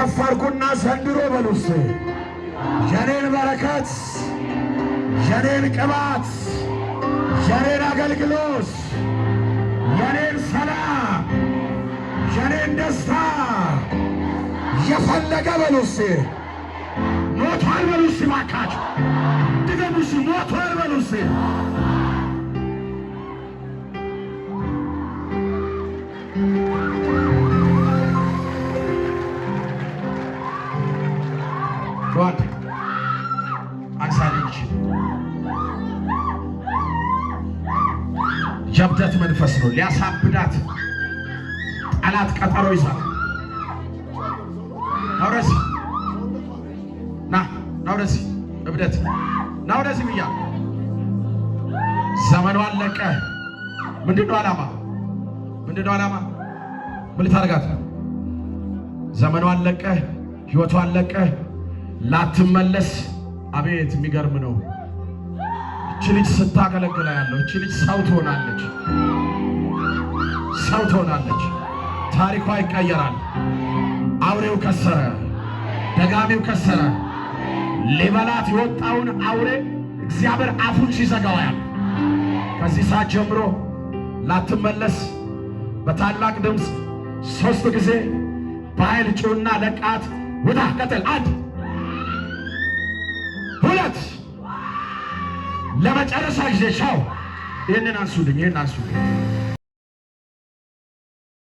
ከፍ አድርጉና ዘንድሮ በሉስ የኔን በረከት፣ የኔን ቅባት፣ የኔን አገልግሎት፣ የኔን ሰላም፣ የኔን ደስታ የፈለገ በሉስ ሞቷል በሉስ። ባካችሁ ድገሙስ፣ ሞቷል በሉስ። ጓድ አንሳልኝ። የእብደት መንፈስ ነው ሊያሳብዳት ጠላት ቀጠሮ ይዟል። ና ወደዚህ፣ ና ና ወደዚህ፣ እብደት ና ወደዚህ ብያለሁ። ዘመኑ አለቀ። ምንድነው ዓላማ? ምንድነው ዓላማ? ምን ልታደርጋት ነው? ዘመኑ አለቀ። ህይወቱ አለቀ። ላትመለስ። አቤት የሚገርም ነው። እቺ ልጅ ስታገለግላ ያለው እቺ ልጅ ሰው ትሆናለች፣ ሰው ትሆናለች። ታሪኳ ይቀየራል። አውሬው ከሰረ፣ ደጋሚው ከሰረ። ሊበላት የወጣውን አውሬ እግዚአብሔር አፉን ሲዘጋው ያለ ከዚህ ሰዓት ጀምሮ ላትመለስ በታላቅ ድምፅ 3 ጊዜ በኃይል ጩና ለቃት ውጣ። ቀጥል። 1 2 ለመጨረሻ ጊዜ ሻው። ይህንን አንሱልኝ፣ ይህንን አንሱልኝ።